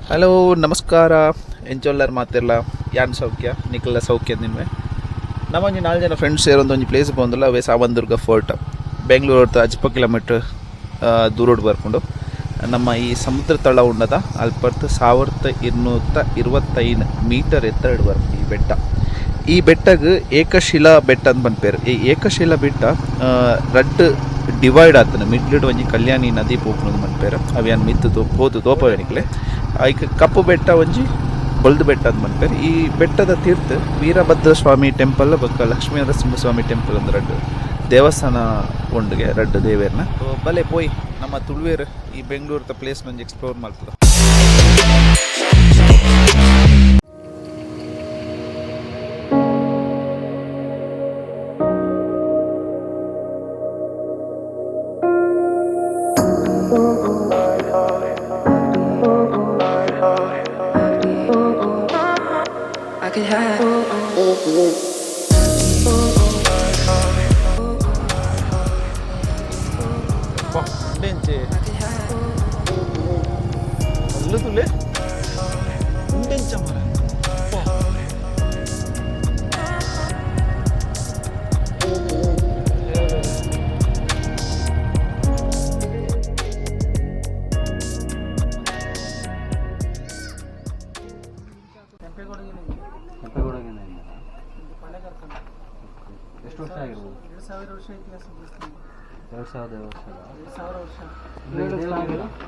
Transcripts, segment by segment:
Hello ನಮಸ್ಕಾರ ಎಂಚೊಲ್ಲರ್ ಮಾತೆರ್ಲ ಯಾನ್ ಸೌಖ್ಯ ನಿಕಲ್ಲ ಸೌಖ್ಯ ನಿನ್ವೆ ನಮ್ಮೊಂಜಿ ನಾಲ್ ಜನ ಫ್ರೆಂಡ್ಸ್ ಸೇರೊಂದು ಒಂಜಿ ಪ್ಲೇಸ್ ಪೋಂದುಲ್ಲ ಅವೇ ಸಾವಂದುರ್ಗ ಫೋರ್ಟ್ ಬೆಂಗಳೂರು ಅಜ್ಪ ಕಿಲೋಮೀಟ್ರ್ ದೂರೋಡು ಬರ್ಪುಂಡು. ನಮ್ಮ ಈ ಸಮುದ್ರ ತಳ ಉಂಡದ ಅಲ್ಪರ್ತು 1225 ಮೀಟರ್ ಎತ್ತರ ಬರ್ಪುಂಡು ಈ ಬೆಟ್ಟ. ಈ ಬೆಟ್ಟಗ್ ಏಕಶಿಲಾ ಬೆಟ್ಟ ಅಂತ ಪನ್ಪೇರು. ಈ ಏಕಶಿಲಾ ಬೆಟ್ಟ ರಡ್ಡ್ ಡಿವೈಡ್ ಆತನ ಮಿಡ್ಲ್ ಒಂಜಿ ಕಲ್ಯಾಣಿ ನದಿ ಪೋಪುಂಡು ಪನ್ಪೇರು. ಅವು ಯಾನ್ ಮಿತ್ತ್ ಪೋದು ತೋಪವೆ ನಿಕ್ಲೆ. ಐಕ್ ಕಪ್ಪು ಬೆಟ್ಟ ಒಂಜಿ ಬೊಲ್ದು ಬೆಟ್ಟ ಅಂತ ಪನ್ಪೇರು. ಈ ಬೆಟ್ಟದ ತೀರ್ಥ ವೀರಭದ್ರ ಸ್ವಾಮಿ ಟೆಂಪಲ್ ಬೊಕ್ಕ ಲಕ್ಷ್ಮೀ ನರಸಿಂಹ ಸ್ವಾಮಿ ಟೆಂಪಲ್ ಅಂದ್ ರಡ್ಡ್ ದೇವಸ್ಥಾನ ಉಂಡುಗೆ ರಡ್ಡ್ ದೇವೆರ್ನ. ಬಲೆ ಪೋಯಿ ನಮ್ಮ ತುಳುವೇರು ಈ ಬೆಂಗಳೂರದ ಪ್ಲೇಸ್ ಒಂಜಿ ಎಕ್ಸ್ಪ್ಲೋರ್ ಮಲ್ತದ. I could have. ಉಂಡೆಂಚೆ ಅಲ್ಲು ತುಲೆ ಉಂಡೆಂಚ ಮರ. ಎಷ್ಟು ವರ್ಷ ಆಗಿರ್ಬೋದು? 2000 ವರ್ಷ ಇತಿಹಾಸ ದೇವಸ್ಥಾನ. 2000 ವರ್ಷ. 2000 ವರ್ಷ.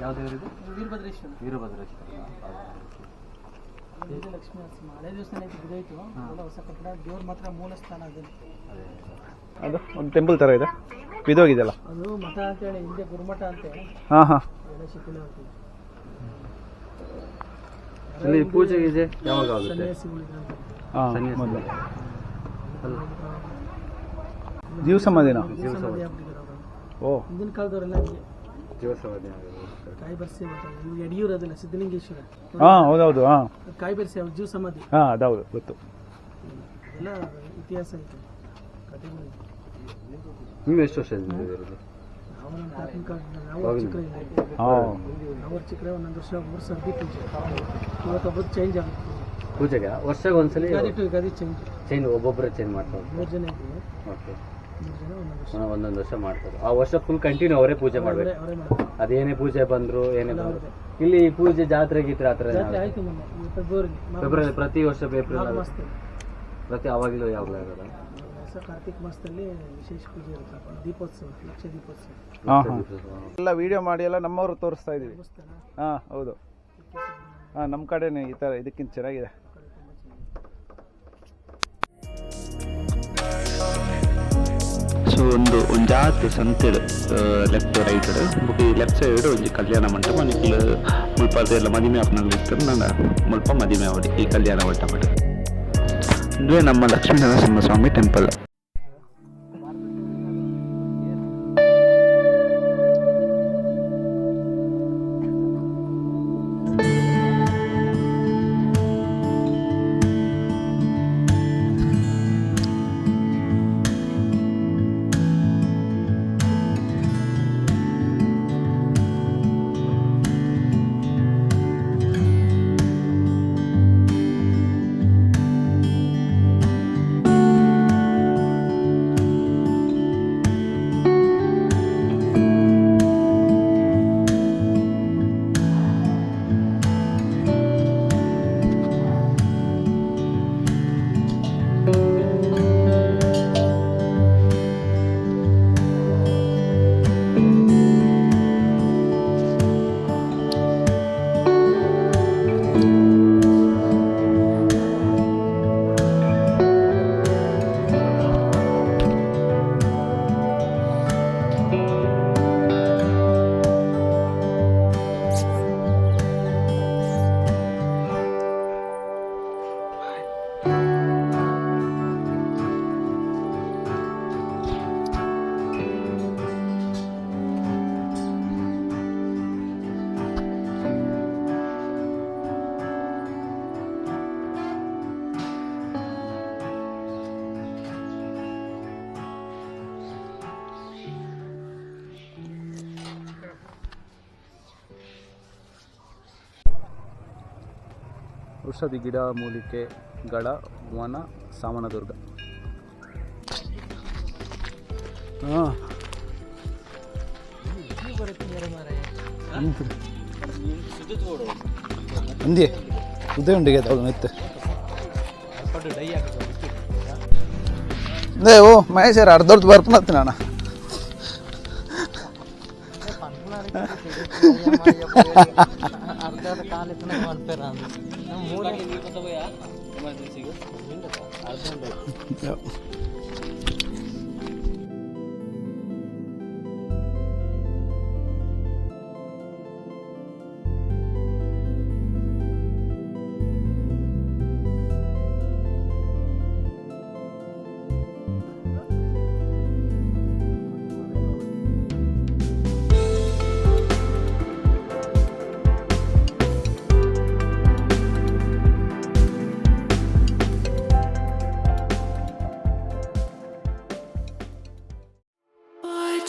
ಯಾವ ದೇವರಿದು? ವೀರಭದ್ರೇಶ್ವರ. ವೀರಭದ್ರೇಶ್ವರ. ಇದು ಲಕ್ಷ್ಮೀ ನರಸಿಂಹ ಹಳೆ ದೇವಸ್ಥಾನ ಐತಿ, ಬಿದ್ದೋಯ್ತು. ಎಲ್ಲ ಹೊಸ ಕಟ್ಟಡ. ದೇವ್ರ ಮಾತ್ರ ಮೂಲ ಸ್ಥಾನ ಅದೇ. ಅದು ಒಂದು ಟೆಂಪಲ್ ಥರ ಇದೆ, ಬಿದೋಗಿದೆಯಲ್ಲ. ಅದು ಮಠ ಅಂತೇಳಿ, ಹಿಂದೆ ಗುರುಮಠ ಅಂತೆ. ಹಾಂ ಹಾಂ ಎಲ್ಲ ಶಿಥಿಲ ಆಗ್ತದೆ. ಇಲ್ಲಿ ಪೂಜೆ ಗೀಜೆ ಯಾವಾಗ ಆಗುತ್ತೆ? ಸನ್ಯಾಸಿಗಳು ಇದ್ರಂತೆ. ಹಾಂ. ಸನ್ಯಾಸಿ. ಮೊದಲು ಜೀವ ಸಮಾಧಿನ. ಜೀವ ಸಮಾಧಿ ಆಗ್ಬಿಟ್ಟಿದ್ದಾರೆ ಅವರು. ಓ. ಹಿಂದಿನ ಕಾಲದವರೆಲ್ಲ ಹಂಗೆ. ಜೀವ ಸಮಾಧಿ ಆಗಿರೋದು. ಕಾಯಿ ಬರ್ಸಿ ಮಠ ಇವಾಗ ಯಡಿಯೂರು ಅದಲ್ಲ, ಸಿದ್ಧಲಿಂಗೇಶ್ವರ. ಹಾಂ, ಹೌದೌದು, ಹಾಂ. ಕಾಯಿ ಬರ್ಸಿ ಅವ್ರ ಜೀವ ಸಮಾಧಿ. ಹಾಂ, ಅದೌದು, ಗೊತ್ತು. ಎಲ್ಲ ಇತಿಹಾಸ ಐತೆ, ಕಥೆಗಳು ಐತೆ. ನೀವು ಎಷ್ಟು ವರ್ಷದಿಂದ ಇರೋದು? ನಾವು ನಮ್ಮ ತಾತನ ಕಾಲದಿಂದ, ನಾವು ಚಿಕ್ಕರೆ. ಹಾಂ. ನಾವು ಚಿಕ್ಕರೆ ಒಂದೊಂದು ವರ್ಷ ಮೂರು ಸರ್ತಿ ಪೂಜೆ. ಇವತ್ತು ಒಬ್ಬರು ಚೇಂಜ್ ಆಗುತ್ತೆ ಪೂಜೆ. ಪೂಜೆಗೆ ವರ್ಷಕ್ಕೆ ಒಂದ್ಸಲಿ? ಯುಗಾದಿ ಟು ಯುಗಾದಿ ಚೇಂಜ್. ಚೇಂಜ್, ಒಬ್ಬೊಬ್ಬರೇ ಚೇಂಜ್ ಮಾಡ್ತಾರೆ. ಮೂರು ಜನ ಇದ್ದೀವಿ. ಓಕೆ. ಮೂರು ಜನ ಒಂದೊಂದು ವರ್ಷ. ಒಂದೊಂದು ವರ್ಷ ಮಾಡ್ತಾರೆ. ಆ ವರ್ಷ ಫುಲ್ ಕಂಟಿನ್ಯೂ ಅವರೇ ಪೂಜೆ ಮಾಡ್ಬೇಕು. ಅವರೇ ಮಾಡ್ತಾರೆ. ಅದೇನೇ ಪೂಜೆ ಬಂದ್ರು, ಏನೇ ಬಂದ್ರು. ಇಲ್ಲಿ ಪೂಜೆ ಜಾತ್ರೆ ಗೀತ್ರೆ ಆ ಥರ ಏನಾದ್ರು? ಜಾತ್ರೆ ಆಯ್ತು ಮೊನ್ನೆ, ಈ ಫೆಬ್ರವರಿ. ಫೆಬ್ರವರಿ, ಪ್ರತಿ ವರ್ಷ ಏಪ್ರಿಲ್ ಮಾಘ ಮಾಸದಲ್ಲಿ. ಪ್ರತಿ ಅವಾಗಲೂ ಯಾವಾಗಲೂ ಆಗೋದ? ಹೊಸ ಕಾರ್ತಿಕ್ ಮಾಸದಲ್ಲಿ ವಿಶೇಷ ಪೂಜೆ ಇರುತ್ತೆ, ದೀಪೋತ್ಸವ, ಲಕ್ಷ ದೀಪೋತ್ಸವ. ಹಾಂ ಹಾಂ ಎಲ್ಲ ವಿಡಿಯೋ ಮಾಡಿ ಎಲ್ಲ ನಮ್ಮವರು ತೋರಿಸ್ತಾ ಇದೀವಿ. ದೇವಸ್ಥಾನ. ಹಾಂ, ಹೌದು, ಹಾಂ, ನಮ್ಮ ಕಡೆನೇ ಈ ಥರ ಇದಕ್ಕಿಂತ ಚೆನ್ನಾಗಿದೆ. ಸೊ ಒಂದು ಒಂಜಾತ್ ಸಂತೆಡ್ ಲೆಫ್ಟ್ ರೈಟ್ ಬೊಕ ಈ ಲೆಫ್ಟ್ ಸೈಡ್ ಒಂಜಿ ಕಲ್ಯಾಣ ಮಂಟಪ. ನಿಕ್ಲ್ ಮುಲ್ಪ ಎಲ್ಲ ಮದಿಮೆ ಆಪುನಕುಲು ಇತ್ತೆರ್ ನನ ಮುಲ್ಪ ಮದಿಮೆ ಆವಡ್ ಈ ಕಲ್ಯಾಣ ಮಂಟಪಡ್. ಉಂದುವೇ ನಮ್ಮ ಲಕ್ಷ್ಮೀ ನರಸಿಂಹ ಸ್ವಾಮಿ ಟೆಂಪಲ್. ಔಷಧಿ ಗಿಡ ಮೂಲಿಕೆಗಳ ವನ ಸಾಮನದುರ್ಗ. ಹಾಂ ಅಂದಿ ಉದಯ ಉಂಡಿಗೆ ಹೌದು ಮೆತ್ತೆ. ಓ ಮಹೇಶ್ ಅರ್ಧರ್ಧ ಬರ್ಪನತ್ತು ನಾನು.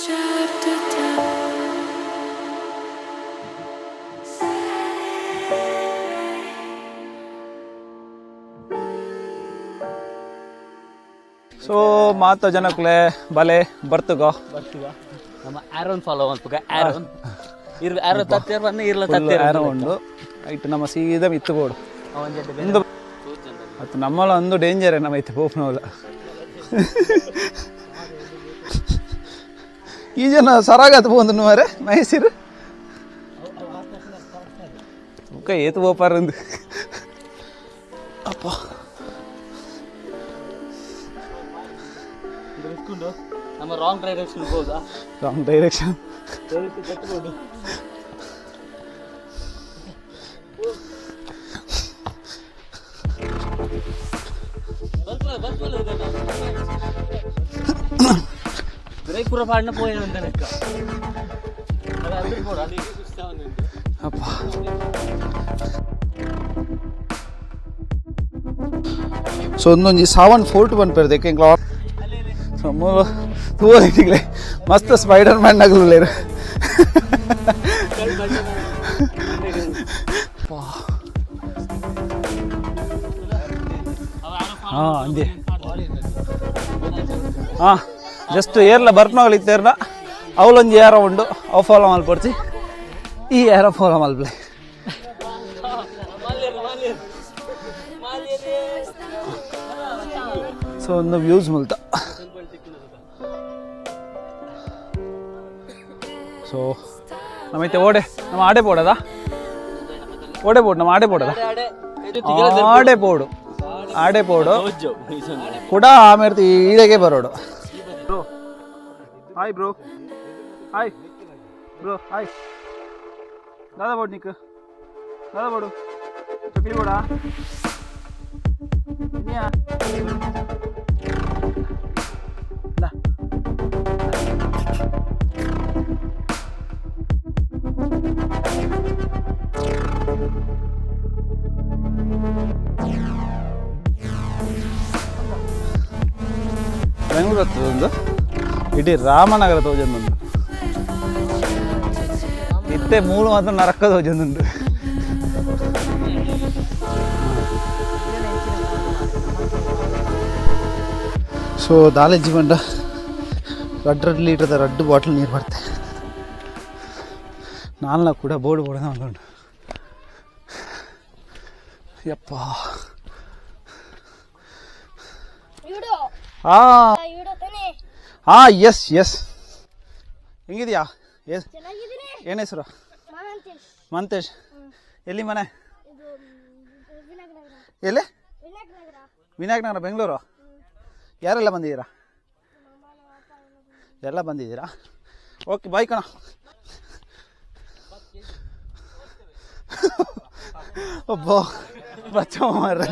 Chapter 10. So ಮಾತ ಜನಕ್ಕಲೆ ಬಲೆ ಬರ್ತುಗೋ. ಬರ್ತೀವ ನಮ್ಮ ಆರೋನ್ ಫಾಲೋ ಮಲ್ಪುಗ. ಆರೋನ್ ಇರ್ ಆರೋ ತತ್ತೇರ್ ಬನ್ನ ಇರ್ಲ ತತ್ತೇರ್. ಆರೋ ಉಂಡು ಐಟ್ ನಮ್ಮ ಸೀದಾ ಮಿತ್ತು ಬೋಡು ಒಂದು ಮತ್ತು ನಮ್ಮಲ್ಲ ಒಂದು ಡೇಂಜರ್ ನಮ್ಮ ಐತೆ ಪೋಪ್ನವಲ್ಲ. ಈ ಜನ ಸರಾಗತ್ ಪೋಂದು ಮಾರೆ ಮಹೇಶಿರು ಬುಕ್ಕ ಏತು ಪೋಪಾರಂದು ಅಪ್ಪ. ನಮ್ಮ ರಾಂಗ್ ಡೈರೆಕ್ಷನ್ ಹೋದಾ? Wrong direction. Break ಪೂರ ಪಾಡ್ನ ಪೋಯ ಅಂತ ಲೆಕ್ಕ. ಅಪ್ಪ. ಸೊ ಒಂದೊಂಜಿ ಸಾವನ್ ಫೋರ್ಟ್ ಪನ್ಪೆರ್ ಎಂಕ್ಲ. ಸೊ ಮೂಲು ತೂವಲಿಟ್ಟಿಗ್ಲೆ ಮಸ್ತ್ ಸ್ಪೈಡರ್ ಮ್ಯಾನ್ ನಗಲು. ಹಾಂ ಅಂದೆ. ಹಾಂ ಜಸ್ಟ್ ಏರ್ಲ ಬರ್ಪನಗಳು ಇತ್ತೇರ್ನ ಅವಲೊಂಜಿ ಏರ ಉಂಡು ಅವು ಫಾಲೋ ಮಲ್ಪೊಡ್ಚಿ ಈ ಏರ ಫಾಲೋ ಮಲ್ಪಲೆ. ಸೊ ಒಂದು ವ್ಯೂಸ್ ಮುಲ್ತ. ಸೊ ನಮ್ಮೈತೆ ಓಡೆ ನಮ್ಮ ಆಡೆ ಬೋಡದ ಓಡೆ ಬೋಡು ನಮ್ಮ ಆಡೆ ಬೋಡದ ಆಡೆ ಬೋಡು ಆಡೆ ಬೋಡು ಕೂಡ ಆಮೇಲೆ ಈಡೆಗೆ ಬರೋಡು. Hi bro, hi bro, hi. ದಾದಾ ಬೋಡು ನಿಕ್ ದಾದಾ ಬೋಡು ಚಕ್ಲಿ ಬೋಡಾ ಇನ್ಯಾ ಲಾ. ಬೆಂಗಳೂರು ಹತ್ತದೊಂದು ಇಡೀ ರಾಮನಗರ ತೋಜೊಂದುಂಡು. ಇತ್ತೆ ಮೂಲು ಮಾತ್ರ ನರಕ ತೋಜೊಂದುಂಡು. ಸೊ ದಾಲೆಜ್ಜಿ ಬಂಡ ರಡ್ಡು ರಡ್ಡು ಲೀಟರ್ದ ರಡ್ಡು ಬಾಟ್ಲ್ ನೀರು ಬರ್ತೆ. ನಾಲ್ನ ಕೂಡ ಬೋರ್ಡ್ ಬೋರ್ಡ್ ಉಂಟು. ಯಪ್ಪ. ಹಾಂ ಹಾಂ ಎಸ್ ಎಸ್. ಹೆಂಗಿದ್ಯಾ? ಎಸ್. ಏನು ಹೆಸರು? ಮಂತೇಶ್. ಎಲ್ಲಿ ಮನೆ? ಎಲ್ಲಿ? ವಿನಾಯಕ ನಗರ, ಬೆಂಗಳೂರು. ಯಾರೆಲ್ಲ ಬಂದಿದ್ದೀರಾ? ಎಲ್ಲ ಬಂದಿದ್ದೀರಾ? ಓಕೆ ಬಾಯ್ ಕಣ. ಒಬ್ಬ ಬಚ್ಚ ಮಾರ್ರೆ.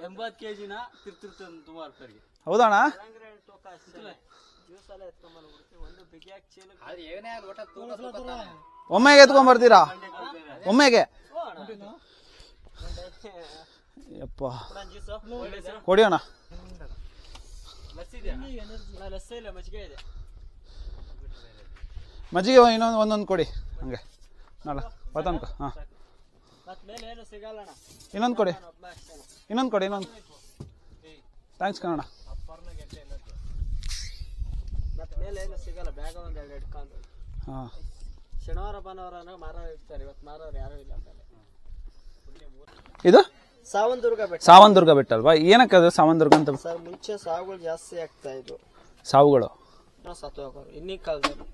80 ಕೆಜಿನ ತುಮಾರ್. ಹೌದಣ್ಣ? ಒಮ್ಮೆಗೆ ಎತ್ಕೊಂಡ್ ಬರ್ತೀರಾ? ಒಮ್ಮೆಗೆ? ಯಪ್ಪ, ಕೊಡಿಯೋಣ. ಮಜ್ಜಿಗೆ ಇನ್ನೊಂದು ಒಂದೊಂದು ಕೊಡಿ ಹಂಗೆ. ನಲ್ಲ ಪತನ್ಕ. ಹಾಂ, ಇನ್ನೊಂದು ಕೊಡಿ, ಇನ್ನೊಂದು ಕೊಡಿ, ಇನ್ನೊಂದು. Thanks ಕಣಣ್ಣ. ಹಾಂ, ಶನಿವಾರ ಭಾನುವಾರ ಮಾರೋರು ಇರ್ತಾರೆ, ಇವತ್ತು ಮಾರೋರು ಯಾರೂ ಇಲ್ಲ. ಇದು ಸಾವಂದುರ್ಗ ಬೆಟ್ಟ. ಸಾವಂದುರ್ಗ ಬೆಟ್ಟ ಅಲ್ವಾ? ಏನಕ್ಕೆ ಅದು ಸಾವಂದುರ್ಗ ಅಂತ? ಸರ್, ಮುಂಚೆ ಸಾವುಗಳು ಜಾಸ್ತಿ ಆಗ್ತಾ ಇದ್ವು. ಸಾವುಗಳು? ಸತ್ತು ಹೋಗೋರು ಇನ್ನೀ ಕಾಲದಲ್ಲಿ.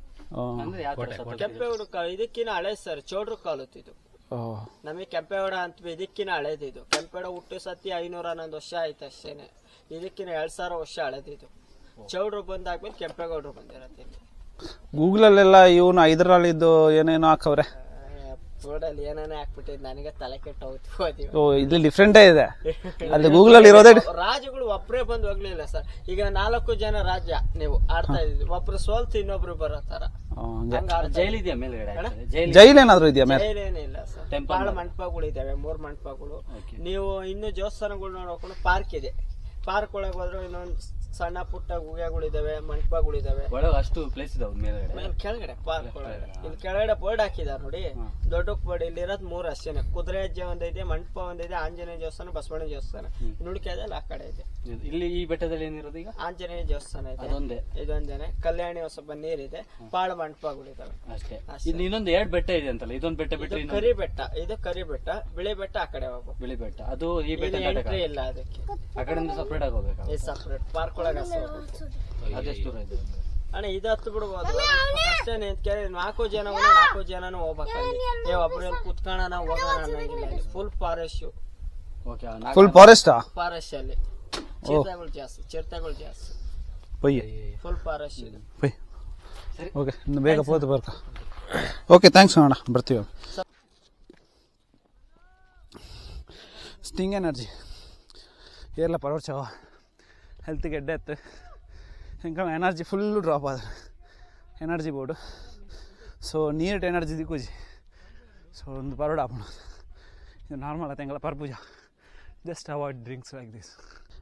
ಕೆಂಪೇಗೌಡ ಕಾಲ ಇದಕ್ಕಿನ ಹಳೆ ಸರ್, ಚೌಡ್ರ ಕಾಲದ್ದು ಇದು. ನಮಗೆ ಕೆಂಪೇಗೌಡ ಅಂತ ಇದಕ್ಕಿನ ಹಳೇದಿದು. ಕೆಂಪೇಗೌಡ ಹುಟ್ಟು ಸತಿ 511 ವರ್ಷ ಆಯ್ತು ಅಷ್ಟೇನೆ. ಇದಕ್ಕಿನ 2000 ವರ್ಷ ಹಳೇದಿದು. ಚೌಡ್ರು ಬಂದಾದ್ಮೇಲೆ ಕೆಂಪೇಗೌಡರು ಬಂದಿರತ್ತೆ ಇಲ್ಲಿ. ಗೂಗಲಲ್ಲೆಲ್ಲ ಇವನು ಐದರಲ್ಲಿದ್ದು ಏನೇನೋ ಹಾಕವ್ರೆ. ಬೋರ್ಡಲ್ಲಿ ಏನೇನೋ ಹಾಕ್ಬಿಟ್ಟಿದ್, ನನಗೆ ತಲೆ ಕೆಟ್ಟ ಹೋಗ್ತು. ಓ, ಇಲ್ಲಿ ಡಿಫ್ರೆಂಟೇ ಇದೆ, ಅಲ್ಲಿ ಗೂಗಲಲ್ಲಿ ಇರೋದೇ. ರಾಜಗಳು ಒಬ್ರೇ ಬಂದು ಹೋಗ್ಲಿಲ್ಲ ಸರ್. ಈಗ 4 ಜನ ರಾಜ್ಯ ನೀವು ಆಡ್ತಾ ಇದ್ವಿ, ಒಬ್ರು ಸೋಲ್ತು ಇನ್ನೊಬ್ರು ಬರೋ ತರ. ಹಂಗೆ. ಹಂಗ ಆಡ್ತಾ. ಜೈಲ್ ಇದೆಯಾ ಮೇಲ್ಗಡೆ? ಜೈಲ್? ಜೈಲ್ ಏನಾದ್ರು ಇದೆಯಾ ಮೇಲೆ? ಜೈಲ್ ಏನಿಲ್ಲ ಸರ್. ಬಹಳ ಮಂಟಪಗಳು ಇದಾವೆ, 3 ಮಂಟಪಗಳು. ನೀವು ಇನ್ನು ದೇವಸ್ಥಾನಗಳು ನೋಡ್ಕೊಂಡು ಪಾರ್ಕ್ ಇದೆ. ಪಾರ್ಕ್ ಒಳಗೆ ಹೋದ್ರೆ ಇನ್ನೊಂದ್ ಸಣ್ಣ ಪುಟ್ಟ ಗುಹೆಗಳಿದಾವೆ, ಮಂಟಪಗಳಿದಾವೆ. ಒಳಗೆ ಅಷ್ಟು ಪ್ಲೇಸ್ ಇದಾವೆ ಮೇಲ್ಗಡೆ? ಮೇಲೆ ಕೆಳಗಡೆ ಪಾರ್ಕ್ ಒಳಗಡೆ, ಇಲ್ಲಿ ಕೆಳಗಡೆ ಬೋರ್ಡ್ ಹಾಕಿದಾರೆ ನೋಡಿ, ದೊಡ್ಡ ಬೋರ್ಡ್. ಇಲ್ಲಿ ಇರೋದ್ 3 ಅಷ್ಟೇನೆ. ಕುದುರೆ ಹೆಜ್ಜೆ ಒಂದಿದೆ, ಮಂಟಪ ಒಂದಿದೆ, ಆಂಜನೇಯ ದೇವಸ್ಥಾನ, ಬಸವಣ್ಣ ದೇವಸ್ಥಾನ. ನುಡಿಕೆದಲ್ಲ ಆ ಕಡೆ ಇದೆ. ಇಲ್ಲಿ ಈ ಬೆಟ್ಟದಲ್ಲಿ ಏನಿರೋದು ಈಗ? ಆಂಜನೇಯ ದೇವಸ್ಥಾನ ಇದೆ. ಅದೊಂದೇ? ಇದೊಂದೇನೆ. ಕಲ್ಯಾಣಿ ಒಂದ್ ಸ್ವಲ್ಪ ನೀರಿದೆ, ಪಾಳ ಮಂಟಪಗಳಿದಾವೆ. ಅಷ್ಟೇ. ಇಲ್ಲಿ ಇನ್ನೊಂದು 2 ಬೆಟ್ಟ ಇದೆ ಅಂತಲ್ಲ, ಇದೊಂದು ಬೆಟ್ಟ ಬಿಟ್ಟರೆ ಇದು ಕರಿ ಬೆಟ್ಟ, ಇದು ಕರಿ ಬೆಟ್ಟ. ಬಿಳಿ ಬೆಟ್ಟ ಆ ಕಡೆ ಹೋಗ್ಬೇಕು. ಬಿಳಿ ಬೆಟ್ಟ ಅದು ಈ ಬೆಟ್ಟ? ಎಂಟ್ರಿ ಇಲ್ಲ ಅದಕ್ಕೆ. ಆ ಕಡೆಯಿಂದ ಸಪ್ರೇಟ್ ಆಗಿ ಹೋಗ್ಬೇಕಾ? ಇದು ಸಪ್ರೇಟ್ ಪಾರ್ಕ್ ಒಳಗೆ ಅಷ್ಟೇ ಹೋಗ್ಬೇಕು. ಅದೆಷ್ಟು ದೂರ ಇದೆ? ಅಣ್ಣ, ಇದು ಹತ್ತು ಬಿಡ್ಬೋದು ಅಷ್ಟೇ. ಕೇಳಿ 4 ಜನ, 4 ಜನನು ಹೋಗ್ಬೇಕಲ್ಲಿ. ಏ ಒಬ್ರು ಎಲ್ಲಿ ಕುತ್ಕೊಳ್ಳೋಣ ಹೋಗೋಣ ಅನ್ನಂಗಿಲ್ಲ. Full forest. Okay. Full ಫಾರೆಸ್ಟಾ? Forest ಅಲ್ಲಿ ಚಿರತೆಗಳು ಜಾಸ್ತಿ, ಚಿರತೆಗಳು ಜಾಸ್ತಿ. ಪೊಯ್ಯಿ. ಫುಲ್ ಫಾರೆಸ್ಟ್ ಇದು. ಪೊಯ್. ಓಕೆ, ಇನ್ನು ಬೇಗ ಪೋತು ಬರ್ಕ. ಓಕೆ, thanks ಅಣ್ಣ, ಬರ್ತೀವಿ. ಸ್ಟಿಂಗ್ ಎನರ್ಜಿ ಏರ್ಲ ಪರೋಡ್ಸವ ಹೆಲ್ತ್ಗೆ ಎಡ್ಡೆ ಇತ್ತು. ಹೆಂಗೆ energy full drop ಆದ energy board. So ನೀರ್ಟ್ energy ದಿಕ್ಕುಜಿ. So ಒಂದು ಪರೋಡ ಆಪಣ ಇದು ನಾರ್ಮಲ್ ಆತ ಎಂಗಲ ಪರ್ಪೂಜ. Just avoid drinks like this.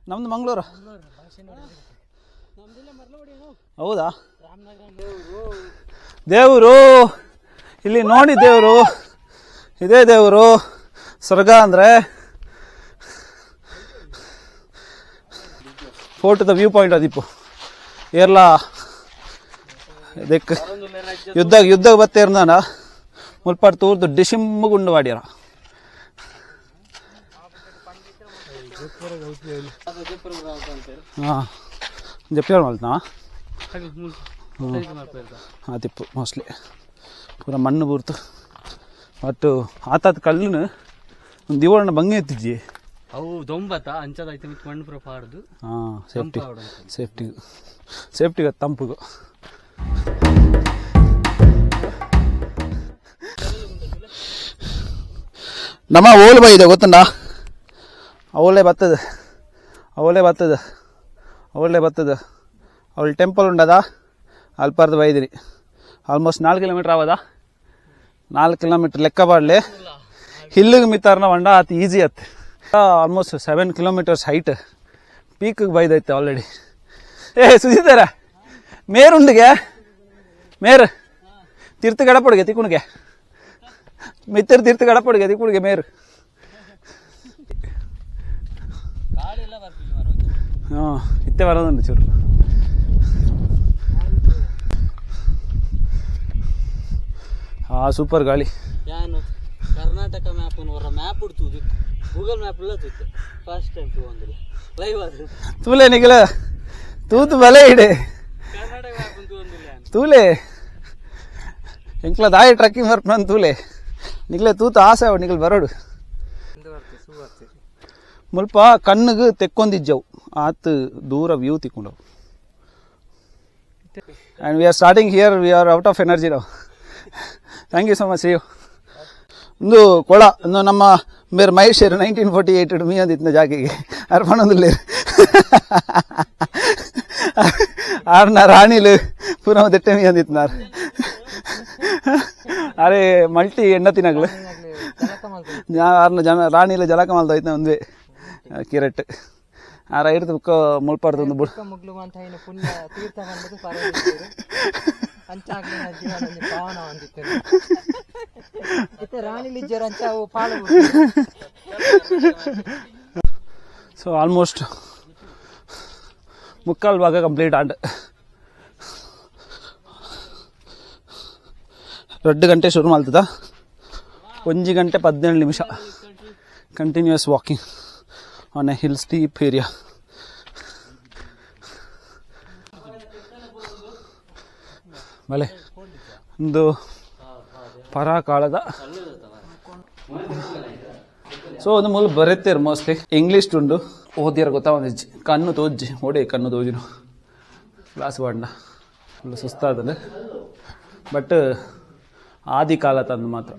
ನಮ್ಮದು ಮಂಗಳೂರು. ಹೌದಾ? ದೇವರು ಇಲ್ಲಿ ನೋಡಿ, ದೇವರು ಇದೇ ದೇವರು. ಸ್ವರ್ಗ ಅಂದರೆ ಫೋಟೋದ ವ್ಯೂ ಪಾಯಿಂಟ್ ಅದಿಪ್ಪು. ಏರ್ಲ ಇದಕ್ಕೆ ಯುದ್ಧ ಯುದ್ಧ ಬತ್ತೇರ್ನಾನ ಮುಲ್ಪಾಡ್ ತೂರ್ದು ಡಿಶಿಮ್ಮು ಗುಂಡು ವಾಡ್ಯಾರ. ಹಾಂ, ಜಪ್ಪಿಯವ್ರು ಮಲ್ತಾ ಹಾಂ ತಿಪ್ಪು ಮೋಸ್ಟ್ಲಿ ಪೂರ ಮಣ್ಣು ಬೂರ್ತು. ಬಟ್ ಆತಾತ್ ಕಲ್ಲುನು ಒಂದು ದಿವಣ್ಣ ಬಂಗೆ ಎತ್ತಿಜ್ಜಿ. ಅವು ದೊಂಬತ್ತ ಅಂಚದ ಐತೆ ಮಿತ್ ಮಣ್ಣು ಪೂರ ಪಾಡ್ದು. ಹಾಂ, ಸೇಫ್ಟಿ ಸೇಫ್ಟಿಗೂ ಸೇಫ್ಟಿಗೆ ತಂಪುಗು. ನಮ್ಮ ಓಲು ಬೈದೆ ಗೊತ್ತುಂಡಾ? ಅವಳೇ ಬರ್ತದೆ, ಅವಳೇ ಬರ್ತದೆ, ಅವಳೇ ಬರ್ತದೆ. ಅವಳು ಟೆಂಪಲ್ ಉಂಡದ ಅಲ್ಪಾರ್ದು ಬೈದಿರಿ. ಆಲ್ಮೋಸ್ಟ್ 4 ಕಿಲೋಮೀಟ್ರ್ ಆವದ, 4 ಕಿಲೋಮೀಟ್ರ್ ಲೆಕ್ಕ ಪಾಡಲಿ. ಹಿಲ್ಲಿಗೆ ಮಿತ್ತಾರ್ನ వంಡ ಆತ ಈಸಿ ಆತ್. Almost 7 kilometres height ಪೀಕಿಗೆ ಬೈದೈತೆ already. ಏ ಸುಜಿತಾರ ಮೇರುಂಡಿಗೆ ಮೇರು ತೀರ್ಥ ಗಡಪಡಿಗೆ ತಿಕ್ಕುಣಿಗೆ ಮಿತ್ತರ್ ತೀರ್ಥ ಗಡಪಡಿಗೆ ತಿಕ್ಕುಣಿಗೆ ಮೇರು. ಹಾಂ, ಇತ್ತೆ ಬರೋದುಂಟು ಚೂರು. ಹಾಂ, ಸೂಪರ್ ಗಾಳಿ. ಯಾನು ಕರ್ನಾಟಕ ಮ್ಯಾಪ್ ಹೊರ ಮ್ಯಾಪ್ ಉಡ್ತುದು, ಗೂಗಲ್ ಮ್ಯಾಪ್ ಇಲ್ಲ ತೂತು. ಫಸ್ಟ್ ಟೈಮ್ ತಗೊಂಡಿಲ್ಲ ಲೈವ್ ಅದು. ತೂಲೆ ನಿಗಲ ತೂತು ಬಲೆ ಇಡೆ. ಕರ್ನಾಟಕ ಮ್ಯಾಪ್ ತಗೊಂಡಿಲ್ಲ. ತೂಲೆ ಎಂಕ್ಲ ದಾಯಿ ಟ್ರಕ್ಕಿಂಗ್ ವರ್ಕ್ ನನ್ ತೂಲೆ ನಿಗ್ಲೆ ತೂತು ಆಸೆ ಅವ ನಿಗಲ್ ಬರೋಡು. ಮುಲ್ಪ ಕಣ್ಣಿಗೆ ತೆಕ್ಕೊಂದಿಜ್ಜವು ಆತು ದೂರ view ತಿಕ್ಕೊಂಡವು. And we are starting here, we are out of energy ನಾವು. Thank you so much you. ಒಂದು ಕೊಳ ಒಂದು ನಮ್ಮ ಮೇರ್ ಮಹೇಶ್ 1948 ಮೀ ಅಂದಿತ್ತಿನ ಜಾಗೆಗೆ ಅರ್ಪಣೊಂದುಲ್ಲೇರು. ಆರ್ನ ರಾಣಿಲು ಪೂರ ದೆಟ್ಟೆ ಮೀ ಅಂದಿತ್ತಿನಾರ್. ಅರೆ ಮಲ್ಟಿ ಎಣ್ಣತಿನಗ್ಲು ಆರ್ನ ಜನ ರಾಣಿಲು ಜಲಕ ಮಲ್ದೋಯ್ತು ಒಂದೇ ಕಿರೆಟ್ ಆರ ಐರ್ದು ಬುಕ್ಕ ಮುಲ್ಪಾಡ್ದು ಒಂದು ಬುಡ್ ಪುಣ್ಯ ತೀರ್ಥ ಬಂದದ್ದು. ಅಂಚಾಗ್ಲಿ ಜೀವನ ಪಾವನ ಹೊಂದಿತ್ತು. ಸೊ ಆಲ್ಮೋಸ್ಟ್ ಮುಕ್ಕಾಲು ಭಾಗ ಕಂಪ್ಲೀಟ್ ಆಂಡ್. 2 ಗಂಟೆ ಶುರು ಮಾಡ್ತದ, 1 ಗಂಟೆ 17 ನಿಮಿಷ continuous walking on a hill, steep area. ಬಲೆ, ಒಂದು ಪರಾಕಾಲದ. ಸೊ ಒಂದು ಮೂಲ ಬರೆತೇರು, ಮೋಸ್ಟ್ಲಿ ಇಂಗ್ಲೀಷ್ ಉಂಡು. ಓದಿಯರ ಗೊತ್ತಾವಂದಿಜ್ಜಿ. ಕಣ್ಣು ತೋಜ್ಜಿ, ಓಡೆ ಕಣ್ಣು ತೋಜಿನು. ಗ್ಲಾಸ್ ಬಾಡ್ನ ಫುಲ್ ಸುಸ್ತಾದಲ್ಲ. ಬಟ್ ಆದಿ ಕಾಲ ತಂದು ಮಾತ್ರ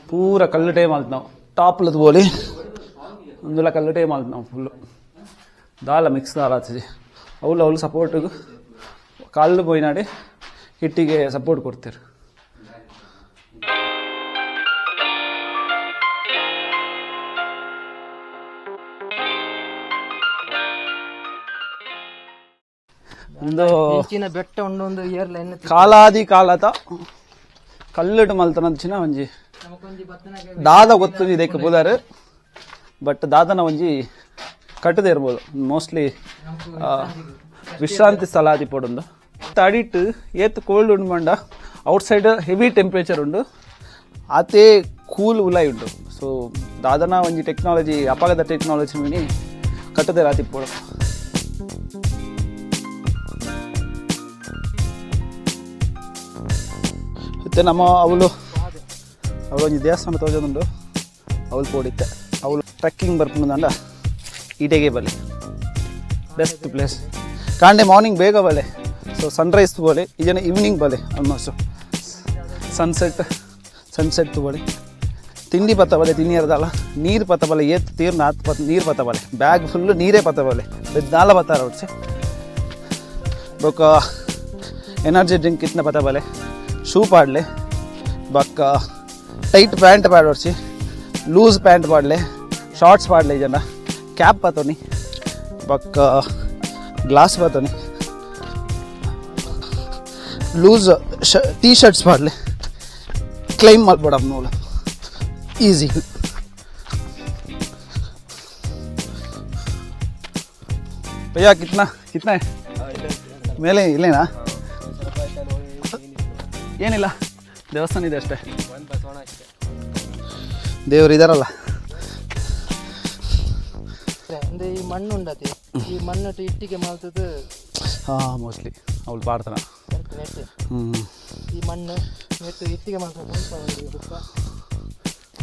ಪೂರ ಕಲ್ಲು ಟೈಮ್ ಆಲ್ತು. ನಾವು ಟಾಪ್ಲದ ಬೋಲಿ ಒಂದುಲ ಕಲ್ಲು ಟೈಮ್ ಆಲ್ತು. ನಾವು ಫುಲ್ಲು ದಾಲ ಮಿಕ್ಸ್ ದಾಲ ಆತಜಿ. ಅವಳು ಅವಳು ಸಪೋರ್ಟಿಗೆ ಕಲ್ಲು ಪೋಯಿನಾಡಿ ಹಿಟ್ಟಿಗೆ ಸಪೋರ್ಟ್ ಕೊಡ್ತೀರು. ಒಂದು ಇಂಚಿನ ಬೆಟ್ಟ ಉಂಡು ಏರ್ ಲೈನ್. ಕಾಲಾದಿ ಕಾಲದ ಕಲ್ಲುಡು ಮಲ್ತನಂಚಿನ ಒಂಜಿ ದಾದ ಗೊತ್ತು ಇದಕ್ಕೆ ಪುದಾರು. ಬಟ್ ದಾದನ ಒಂಜಿ ಕಟ್ಟದೆ ಇರ್ಬೋದು. ಮೋಸ್ಟ್ಲಿ ವಿಶ್ರಾಂತಿ ಸ್ಥಳ ಆದಿಪೊಡೊಂದು ಅಡಿಟ್ ಏತ್ ಕೋಲ್ಡ್ ಉಂಡು ಮಂಡ, ಔಟ್ ಸೈಡ್ ಹೆವಿ ಟೆಂಪ್ರೇಚರ್ ಉಂಡು, ಆತೇ ಕೂಲ್ ಉಲಾಯ್ ಉಂಡು. ಸೊ ದಾದನ ಒಂಜಿ ಟೆಕ್ನಾಲಜಿ, ಅಪಗದ ಟೆಕ್ನಾಲಜಿ ಮಿನಿ ಕಟ್ಟದೆ ರಾತಿಪ್ಪೊಡು. ಮತ್ತೆ ನಮ್ಮ ಅವಳು ಅವಳು ಒಂಜಿ ದೇವಸ್ಥಾನ ತೋಜೊಂದುಂಡು. ಅವಳು ಪೋಡಿತ್ತೆ. ಅವಳು ಟ್ರೆಕ್ಕಿಂಗ್ ಬರ್ಪುಂಡು. ಈಟೆಗೆ ಬಲೆ, ಬೆಸ್ಟ್ ಪ್ಲೇಸ್. ಕಾಂಡೆ ಮಾರ್ನಿಂಗ್ ಬೇಗ ಬಲೆ, ಸೊ ಸನ್ರೈಸ್ ತಗೋಳಿ. ಈಜನ ಈವ್ನಿಂಗ್ ಬಲೆ, ಆಲ್ಮೋಸ್ಟ್ ಸನ್ಸೆಟ್ ಸನ್ಸೆಟ್ ತಗೊಳ್ಳಿ. ತಿಂಡಿ ಪತ್ತ ಬಲೆ, ತಿನ್ನಿರ್ದಲ್ಲ. ನೀರು ಪತ್ತ ಬಲೆ, ಏತ್ ತೀರ್ನ ಆತ್ ಪತ್ ನೀರು ಪತ್ತ ಬಲೆ. ಬ್ಯಾಗ್ ಫುಲ್ಲು ನೀರೇ ಪತ್ತ ಬಲೆ. ನಾಲ ಬತ್ತಾರ ಒಡ್ಸೆ. ಬೊಕ್ಕ ಎನರ್ಜಿ ಡ್ರಿಂಕ್ ಇತ್ನ ಪತ್ತ ಬಲೆ. ಶೂ ಪಾಡ್ಲೆ. ಬೊಕ್ಕ ಟೈಟ್ ಪ್ಯಾಂಟ್ ಪಾಡೊಡ್ಚಿ, ಲೂಸ್ ಪ್ಯಾಂಟ್ ಪಾಡ್ಲೆ. ಶಾರ್ಟ್ಸ್ ಪಾಡ್ಲೆ ಜನ. ಕ್ಯಾಪ್ ಪತ್ತೊನಿ. ಬೊಕ್ಕ ಗ್ಲಾಸ್ ಪತ್ತೊನಿ. ಲೂಸ್ ಟೀ ಶರ್ಟ್ಸ್ ಪಾಡ್ಲೆ. ಕ್ಲೈಂಬ್ ಮಲ್ಪೊಡಪ್ ನೂಲು ಈಸಿ. भैया, कितना कितना है ಮೇಲೆ? ಇಲ್ಲೇನಾ? ಏನಿಲ್ಲ, ದೇವಸ್ಥಾನ ಇದೆ ಅಷ್ಟೇ. ದೇವರು ಇದಾರಲ್ಲ. ಅಂದ್ರೆ ಈ ಮಣ್ಣು ಉಂಡತಿ, ಈ ಮಣ್ಣು ಇಟ್ಟಿಗೆ ಮಲ್ತದ್ದು. ಹಾಂ, ಮೋಸ್ಟ್ಲಿ ಅವಳು ಪಾಡ್ತಾನ. ನೆಟ್. ಹ್ಞೂ. ಈ ಮಣ್ಣು ನೆಟ್ಟು ಇಟ್ಟಿಗೆ ಮಲ್ತದ್ದು.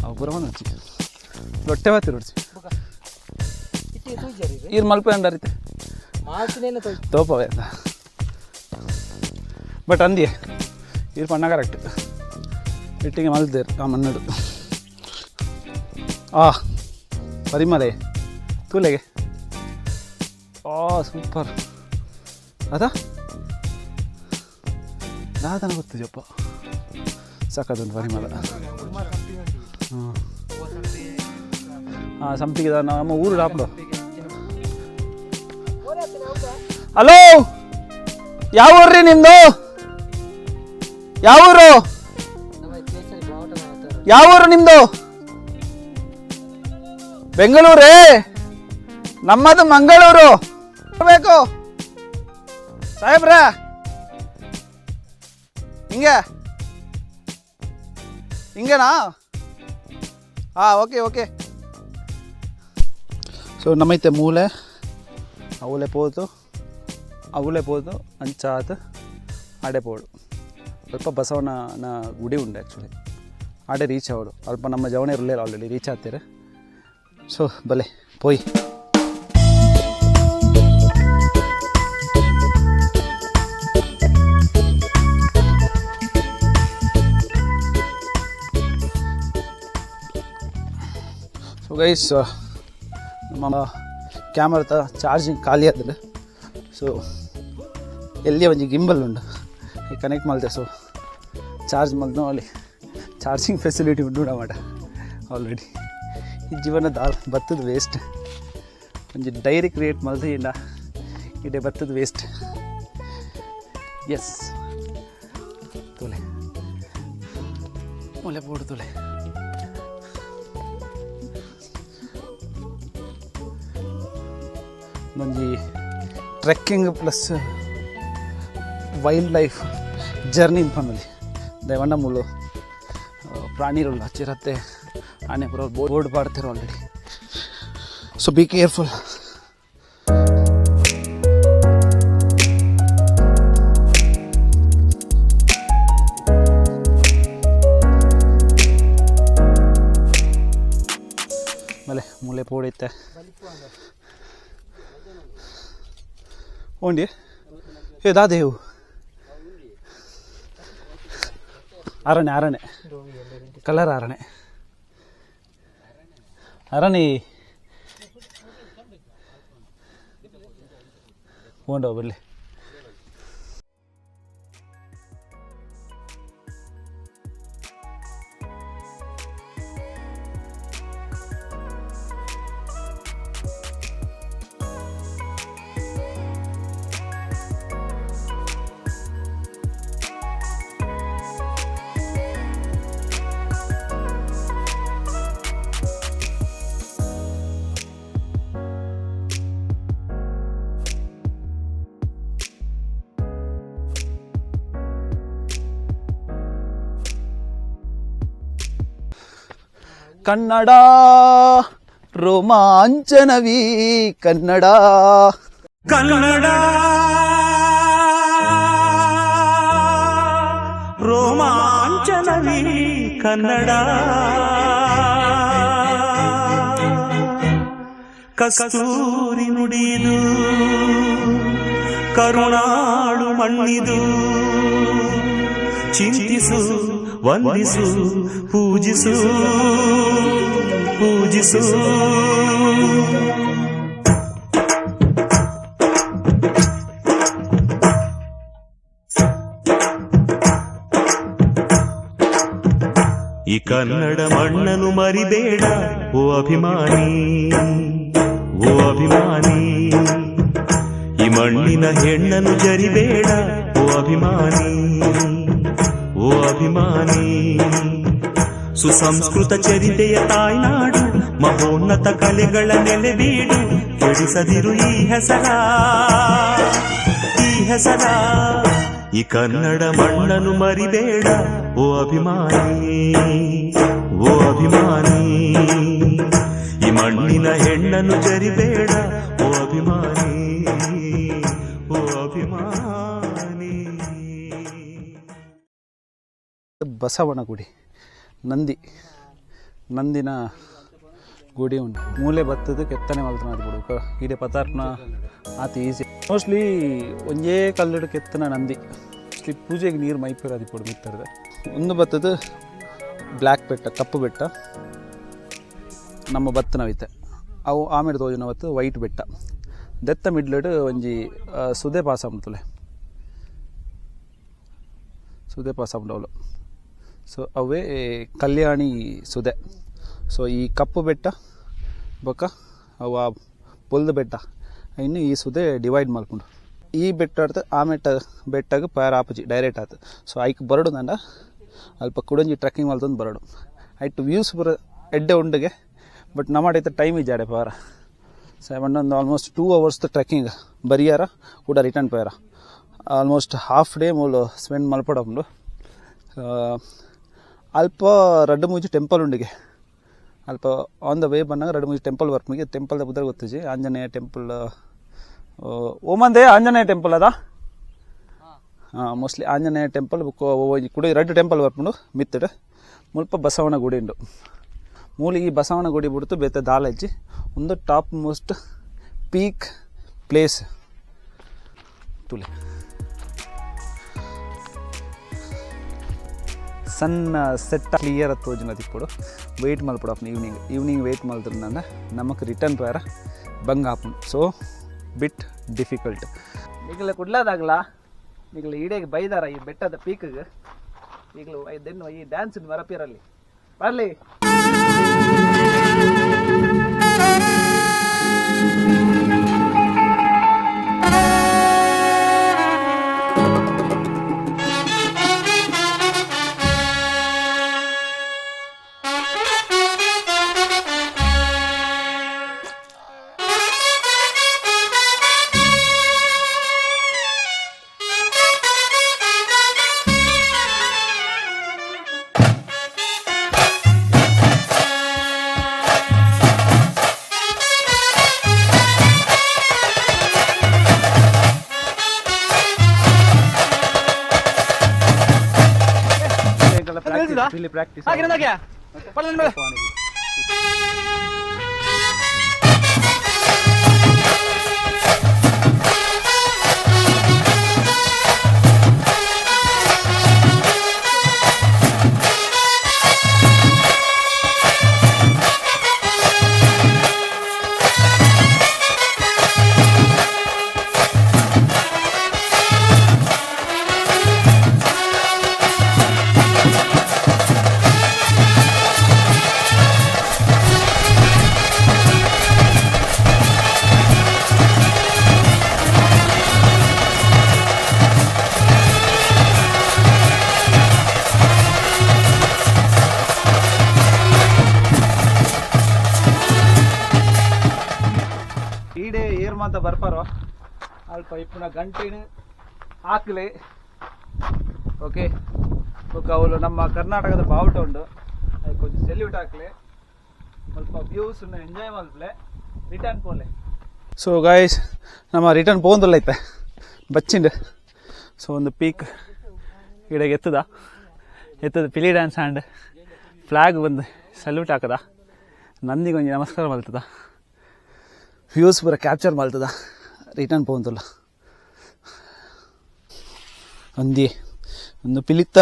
ಅವು ಪೂರ ಬಂದು ರೊಟ್ಟೆ ಬಾತಿ ರೊಡ್ಸಿ. ಇಟ್ಟಿಗೆ ತೂಜಾರಿ. ಈರ್ ಮಲ್ಪೆ ಅಂಡರಿತೆ. ಮಾಲ್ತಿನೇನು ತೋಜ್. ತೋಪವೇ ಅಂತ. ಬಟ್ ಅಂದಿಯೇ ಈರ್ ಪಣ್ಣ ಕರೆಕ್ಟ್. ಇಟ್ಟಿಗೆ ಮಲ್ದೇರ್ ಆ ಮಣ್ಣಡು. ಆ ಪರಿಮಳೆ ತೂಲೆಗೆ. ಆ ಸೂಪರ್ ಅದ. ದಾದನ ಗೊತ್ತಿದ್ಯಪ್ಪ, ಸಾಕದೊಂದು ಪರಿಮಳ. ಹಾಂ ಹಾಂ, ಸಂಪಿಗೆ. ನಮ್ಮ ಊರು ಡಾಪ್ಡು. ಹಲೋ, ಯಾವ ಊರ್ರಿ ನಿಮ್ದು? ಯಾವ ಊರು? ಯಾವ ಊರು ನಿಮ್ದು? ಬೆಂಗಳೂರೇ? ನಮ್ಮದು ಮಂಗಳೂರು. ಬೇಕು ಸಾಹೇಬ್ರ. ಹಿಂಗೆ ಹಿಂಗೇನಾ? ಹಾಂ, ಓಕೆ ಓಕೆ. ಸೊ ನಮ್ಮೈತೆ ಮೂಲೆ ಅವಲೆ ಪೋತು, ಅವಲೆ ಪೋತು ಅಂಚಾತ್ ಆಡೆ ಪೋಡು. ಸ್ವಲ್ಪ ಬಸವನ ಗುಡಿ ಉಂಡು ಆ್ಯಕ್ಚುಲಿ. ಆಡೆ ರೀಚ್ ಅವಡು. ಅಲ್ಪ ನಮ್ಮ ಜವಣಿ ಆಲ್ರೆಡಿ ರೀಚ್ ಆಗ್ತೀರ. ಸೊ ಬಲೆ ಪೋಯ್. ಸೊ ಗೈಸ್, ನಮ್ಮ ಕ್ಯಾಮ್ರಾದ ಚಾರ್ಜಿಂಗ್ ಖಾಲಿ ಆದ್ರೆ, ಸೊ ಎಲ್ಲಿ ಒಂಜಿ ಗಿಂಬಲ್ ಉಂಡು, ಕನೆಕ್ಟ್ ಮಲ್ತೆ. ಸೊ ಚಾರ್ಜ್ ಮಲ್ತು. ಅಲ್ಲಿ ಚಾರ್ಜಿಂಗ್ ಫೆಸಿಲಿಟಿ ಉಂಡು ನಮ್ಮಟ ಆಲ್ರೆಡಿ. ಈ ಜೀವನ ದಾಲ್ ಬತ್ತದ ವೇಸ್ಟ್. ಒಂಜಿ ಡೈರಿ ಕ್ರಿಯೇಟ್ ಮಲ್ತು ಇಂಡ ಇಡೆ ಬತ್ತದ ವೇಸ್ಟ್. ಎಸ್, ತೋಲೆ. ಮೂಲೆ ಬೋಡ್ದುಲೆ. ಒಂಜಿ trekking plus wild life journey ಪನೊಲಿ. ದಯವಣ್ಣ ಮೂಲು ಪ್ರಾಣಿರುಲ್ಲ, ಚಿರತೆ, ಆನೆ ಪೂರ board ಪಾಡ್ತಿರು already. So be careful. ಆಮೇಲೆ ಮೂಲೆ ಪೋಡಿತ್ತೆ ಓಂಡಿ ಏ ದಾದೇವು ಅರಣೆ ಅರಣೆ ಕಲರ್ ಅರಣೆ ಅರಣೆ ಓಂಡ ಬರ್ಲಿ. ಕನ್ನಡ ರೋಮಾಂಚನವೀ ಕನ್ನಡ. ಕನ್ನಡ ರೋಮಾಂಚನವೀ ಕನ್ನಡ, ಕಸ್ತೂರಿ ನುಡಿದು ಕರುಣಾಳು ಮಣ್ಣಿದು, ಚಿಂತಿಸು ವಂದಿಸು ಪೂಜಿಸು ಪೂಜಿಸು. ಈ ಕನ್ನಡ ಮಣ್ಣನು ಮರಿಬೇಡ ಓ ಅಭಿಮಾನಿ, ಓ ಅಭಿಮಾನಿ. ಈ ಮಣ್ಣಿನ ಹೆಣ್ಣನು ಜರಿಬೇಡ ಓ ಅಭಿಮಾನಿ, ಓ ಅಭಿಮಾನಿ. ಸುಸಂಸ್ಕೃತ ಚರಿತೆಯ ತಾಯ್ನಾಡು, ಮಹೋನ್ನತ ಕಲೆಗಳ ನೆಲೆಬೀಡು, ಕೆಡಿಸದಿರು ಈ ಹೆಸರ, ಈ ಹೆಸರ. ಈ ಕನ್ನಡ ಮಣ್ಣನು ಮರಿಬೇಡ ಓ ಅಭಿಮಾನಿ, ಓ ಅಭಿಮಾನಿ. ಈ ಮಣ್ಣಿನ ಹೆಣ್ಣನು ಜರಿಬೇಡ ಓ ಅಭಿಮಾನಿ, ಓ ಅಭಿಮಾನಿ. ಬಸವನ ಗುಡಿ, ನಂದಿ, ನಂದಿನ ಗುಡಿ ಉಂಟು. ಮೂಲೆ ಬತ್ತದ ಕೆತ್ತನೆ ಮಲ್ತನ ಬಿಡು ಈಡೆ ಪತಾರ್ಪಣ ಆತ ಈಸಿ. ಮೋಸ್ಟ್ಲಿ ಒಂಜೇ ಕಲ್ಲುಡು ಕೆತ್ತನ ನಂದಿ. ಮೋಸ್ಟ್ಲಿ ಪೂಜೆಗೆ ನೀರು ಮೈಪೇರು ಅದು ಕೊಡು ಮಿತ್ತರದ. ಒಂದು ಬತ್ತದ ಬ್ಲ್ಯಾಕ್ ಬೆಟ್ಟ, ಕಪ್ಪು ಬೆಟ್ಟ ನಮ್ಮ ಬತ್ತನವಿತ್ತೆ. ಅವು ಆಮೇಲೆ ತೋಜುನ ಬತ್ತು ವೈಟ್ ಬೆಟ್ಟ. ದೆತ್ತ ಮಿಡ್ಲಡು ಒಂಜಿ ಸುದೆ ಪಾಸ್ ಆಪುಂಡು, ಸುದೆ ಪಾಸ್ ಆಪುಂಡು ಅವಳು. ಸೊ ಅವೇ ಕಲ್ಯಾಣಿ ಸುದೆ. ಸೊ ಈ ಕಪ್ಪು ಬೆಟ್ಟ ಬೊಕ್ಕ ಅವು ಆ ಪೊಲ್ದು ಬೆಟ್ಟ ಇನ್ನು ಈ ಸುದೆ ಡಿವೈಡ್ ಮಲ್ಪುಂಡು. ಈ ಬೆಟ್ಟ ಆ ಮೆಟ್ಟ ಬೆಟ್ಟಗ್ ಪೇರ್ ಆಪುಜಿ ಡೈರೆಕ್ಟ್ ಆತು. ಸೊ ಐಕ್ ಬರಡು ನಂಡ ಅಲ್ಪ ಕುಡೊಂಜಿ ಟ್ರೆಕ್ಕಿಂಗ್ ಮಲ್ತೊಂದು ಬರಡು. ಐಟ್ ವ್ಯೂಸ್ ಪೂರ ಎಡ್ಡೆ ಉಂಡುಗೆ, ಬಟ್ ನಮ್ಮಡೈತೆ ಟೈಮ್ ಇಜ್ಜಾಡೆ ಪಾರ. ಸೊ ಒಂದೊಂದು ಆಲ್ಮೋಸ್ಟ್ 2 ಅವರ್ಸ್ ಟ್ರೆಕ್ಕಿಂಗ್ ಬರಿಯಾರ ಕೂಡ ರಿಟರ್ನ್ ಪೋಯಾರ. Almost half day ಮೂಲು ಸ್ಪೆಂಡ್ ಮಲ್ಪೊಡಾಪುಂಡು. ಅಲ್ಪ ರಡ್ಡ್ ಮೂಜಿ ಟೆಂಪಲ್ ಉಂಡುಗೆ. ಅಲ್ಪ on the way ಬನ್ನಗ ರಡ್ಡ್ ಮೂಜಿ ಟೆಂಪಲ್ ಬರ್ಪುನಿಗೆ. ಟೆಂಪಲ್ದ ಪುದರ್ ಗೊತ್ತಿಜ್ಜಿ. ಆಂಜನೇಯ ಟೆಂಪಲ್ ಓಮಂದೆ ಆಂಜನೇಯ ಟೆಂಪಲ್ ಅದ ಮೋಸ್ಟ್ಲಿ ಆಂಜನೇಯ ಟೆಂಪಲ್ ಬೊಕ್ಕ ಒಂಜಿ ಕುಡ ರಡ್ಡ್ ಟೆಂಪಲ್ ಬರ್ಪುಂಡು ಮಿತ್ತುಡು. ಮುಲ್ಪ ಬಸವನ ಗುಡಿ ಉಂಡು. ಮೂಲು ಈ ಬಸವನ ಗುಡಿ ಬುಡ್ತು ಬೇತೆ ದಾಲ ಇಜ್ಜಿ. ಉಂದು top most peak place ತೂಲೆ. ಸಣ್ಣ ಸೆಟ್ ಕ್ಲಿಯರ್ ತೋಜುನ ತಿಪ್ಪೊಡು. ವೆಯ್ಟ್ ಮಲ್ಪೊಡು ಆಪುಂಡು. Evening evening weight ಮಲ್ತ್ಂಡ ನಮಕ್ ರಿಟರ್ನ್ ಪೋಯರ ಬಂಗ ಆಪುಂಡು. So bit difficult. ನಿಗಲ ಕುಡ್ಲದಾಗಲ ನಿಗಲ ಈಡೆಗೆ ಬೈದಾರ ಈ ಬೆಟ್ಟದ ಪೀಕ್ಗೆ. ಈಗಲೂ ದೆನ್ನು ಈ ಡ್ಯಾನ್ಸ್ ಮರಪಿರಲ್ಲಿ ಬರ್ಲಿ. ಪಿಲಿ ಪ್ರಾಕ್ಟೀಸ್. ಈಡೆ ಏರ್ ಮಾತ ಬರ್ಪಾರೋ ಅಲ್ಪ ಇಪ್ಪುನ ಗಂಟೆನು ಹಾಕ್ಲೆ. ಓಕೆ, ಬೊಕ್ಕ ಅವಳು ನಮ್ಮ ಕರ್ನಾಟಕದ ಬಾವುಟ ಉಂಡು, ಅದಕ್ಕೆ ಕೊಂಚ ಸೆಲ್ಯೂಟ್ ಹಾಕ್ಲೆ, ಸ್ವಲ್ಪ ವ್ಯೂಸ್ ಎಂಜಾಯ್ ಮಲ್ಪಲೆ, ರಿಟರ್ನ್ ಪೋಲೆ. ಸೊ ಗಾಯ್ಸ್, ನಮ್ಮ ರಿಟರ್ನ್ ಪೋಂದುಲ್ಲ ಐತೆ ಬಚ್ಚಿಂಡ್. ಸೊ ಒಂದು ಪೀಕ್ ಇಡೆಗೆ ಎತ್ತದ ಎತ್ತದ ಪಿಲಿ ಡ್ಯಾನ್ಸ್ ಆ್ಯಂಡ್ ಫ್ಲಾಗ್ ಬಂದು ಸಲ್ಯೂಟ್ ಹಾಕದ, ನಂದಿಗೊಂಜಿ ನಮಸ್ಕಾರ ಮಲ್ತದ, ವ್ಯೂಸ್ ಪೂರ ಕ್ಯಾಪ್ಚರ್ ಮಲ್ತದ, ರಿಟರ್ನ್ ಪೋಂದುಲ್ಲ. ಒಂದಿ ಒಂದು ಪಿಲಿತ್ತ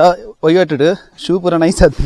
ಒಯ್ಯಟ್ಟುಡು ಶೂ ಪೂರ ನೈಸ್ ಅದು.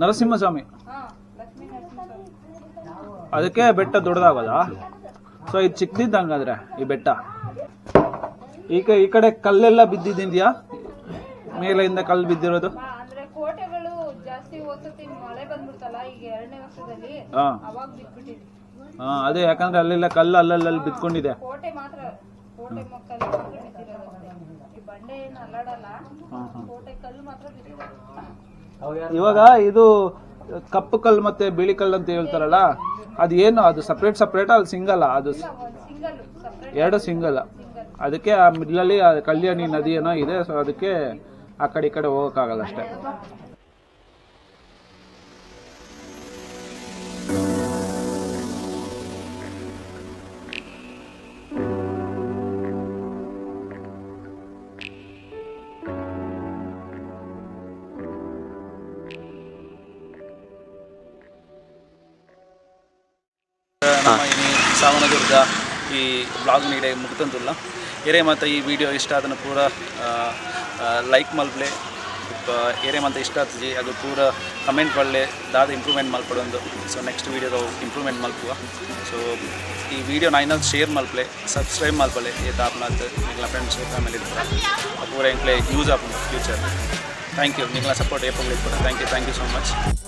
ನರಸಿಂಹಸ್ವಾಮಿ, ಅದಕ್ಕೆ ಬೆಟ್ಟ ದೊಡ್ಡದಾಗೋದಾ? ಸೊ ಇದು ಚಿಕ್ಕದಿದ್ದ ಹಂಗಾದ್ರೆ ಈ ಬೆಟ್ಟ. ಈ ಈ ಕಡೆ ಕಲ್ಲೆಲ್ಲ ಬಿದ್ದಿದ್ಯಾ? ಮೇಲೆಯಿಂದ ಕಲ್ಲು ಬಿದ್ದಿರೋದು. ಅಂದ್ರೆ ಕೋಟೆಗಳು ಜಾಸ್ತಿ ಹೋದ್ಸತಿ ಮಳೆ ಬಂದ್ಬಿಡ್ತಲ್ಲ ಈಗ ಎರಡನೇ ವರ್ಷದಲ್ಲಿ, ಅವಾಗ ಬಿದ್ಬಿಟ್ಟಿದೆ. ಅದೇ, ಯಾಕಂದ್ರೆ ಅಲ್ಲೆಲ್ಲ ಕಲ್ಲು ಅಲ್ಲಲ್ಲಿ ಬಿದ್ಕೊಂಡಿದೆ. ಕೋಟೆ ಮಾತ್ರ, ಕೋಟೆ ಕಲ್ಲು ಮಾತ್ರ ಬಿದ್ದಿರೋದು ಅಷ್ಟೇ. ಈ ಬಂಡೆ ಏನು ಅಲ್ಲಾಡಲ್ಲ, ಕೋಟೆ ಕಲ್ಲು ಮಾತ್ರ ಬಿದ್ದಿರೋದು. ಇವಾಗ ಇದು ಕಪ್ಪು ಕಲ್ಲು ಮತ್ತೆ ಬಿಳಿ ಕಲ್ಲು ಅಂತ ಹೇಳ್ತಾರಲ್ಲ, ಅದು ಏನು? ಅದು ಸಪ್ರೇಟ್ ಸಪ್ರೇಟ್ ಅಲ್ಲಿ ಸಿಂಗಲ್? ಅದು ಸಿಂಗಲ್, ಸಪ್ರೇಟ್. ಎರಡು ಸಿಂಗಲ್. ಅದಕ್ಕೆ ಆ ಮಿಡ್ಲಲ್ಲಿ ಆ ಕಲ್ಯಾಣಿ ನದಿ ಏನೋ ಇದೆ, ಸೊ ಅದಕ್ಕೆ ಆ ಕಡೆ ಈ ಕಡೆ ಹೋಗೋಕ್ಕಾಗಲ್ಲ ಅಷ್ಟೇ. ನಮ್ಮ ಈ ಸಾವನದುರ್ಗ ಈ ಬ್ಲಾಗ್ ನೀಡೆ ಮುಗ್ತಂದುಲ್ಲ. ಎರೆ ಮತ್ತು ಈ ವಿಡಿಯೋ ಇಷ್ಟ ಅದನ್ನು ಪೂರ ಲೈಕ್ ಮಲ್ಪಲೆ. ಏರೇ ಮಂತ ಇಷ್ಟ ಆತಜಿ ಅದು ಪೂರ ಕಮೆಂಟ್ ಮಲ್ಲೆ, ದಾದ ಇಂಪ್ರೂವ್ಮೆಂಟ್ ಮಲ್ಪಡೊಂದು. ಸೊ ನೆಕ್ಸ್ಟ್ ವೀಡಿಯೋದ ಇಂಪ್ರೂವ್ಮೆಂಟ್ ಮಲ್ಪುವ. ಸೊ ಈ ವಿಡಿಯೋ ನೈನಲ್ಲಿ ಶೇರ್ ಮಲ್ಪಲೆ, ಸಬ್ಸ್ಕ್ರೈಬ್ ಮಲ್ಪಲೆ. ಏತಾಪ್ನಾತ್ ನಿಗ್ಲ ಫ್ರೆಂಡ್ಸ್, ಫ್ಯಾಮಿಲಿ ಇರ್ತಾರೆ, ಪೂರ ಎಂಕ್ಲೆ ಯೂಸ್ ಆಪುಂಡು ಫ್ಯೂಚರ್. Thank you. ನಿಗ್ಲ ಸಪೋರ್ಟ್ ಏಪೊಗ್ಲ ಇಪ್ಪಡು. Thank you, thank you so much.